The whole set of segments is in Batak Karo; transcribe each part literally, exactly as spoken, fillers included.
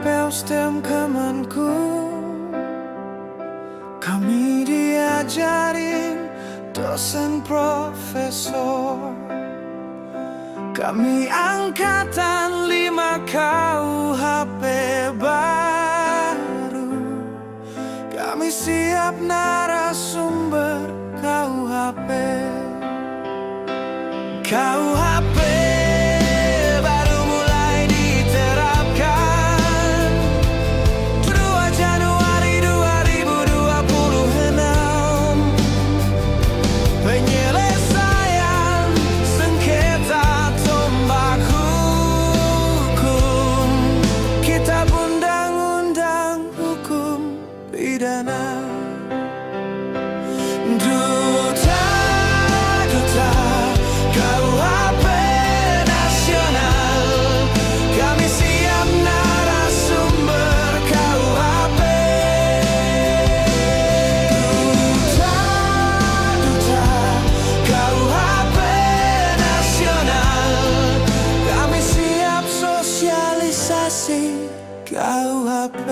Peustem kemenku, kami diajarin dosen profesor. Kami angkatan lima K U H P baru. Kami siap narasumber K U H P. K U H P baru mulai diterapkan dua Januari dua ribu dua puluh enam. Penyelesaian sengketa tombak hukum, kitab undang-undang hukum pidana. Duta, duta, K U H P nasional, kami siap narasumber K U H P. Duta, duta, K U H P nasional, kami siap sosialisasi K U H P.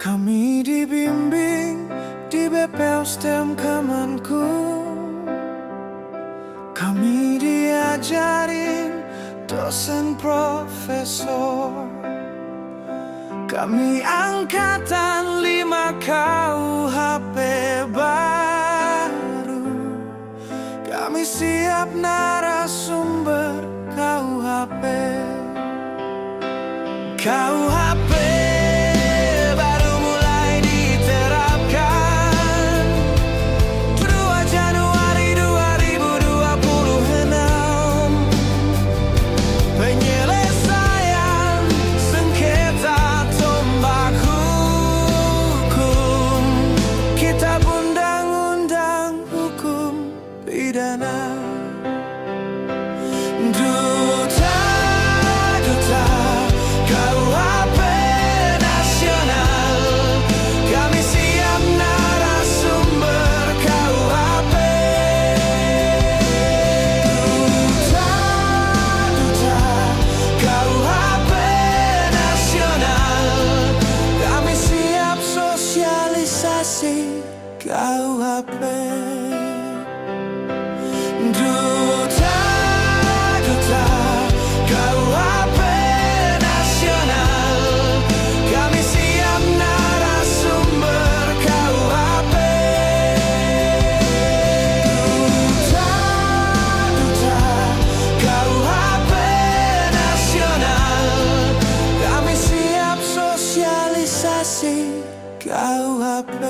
Kami dibimbing di B P U STEM Kemenku. Kami diajarin dosen profesor. Kami angkatan lima K U H P baru. Kami siap narasumber K U H P. K U H P baru mulai diterapkan dua Januari dua ribu dua puluh enam. Penyelesaian sengketa tombak hukum, kitab undang-undang hukum pidana. Duta, duta, K U H P nasional, kami siap narasumber K U H P. Duta, duta, K U H P nasional, kami siap sosialisasi K U H P. Duta, duta, K U H P nasional, kami siap narasumber K U H P. Duta, duta, K U H P nasional, kami siap sosialisasi K U H P.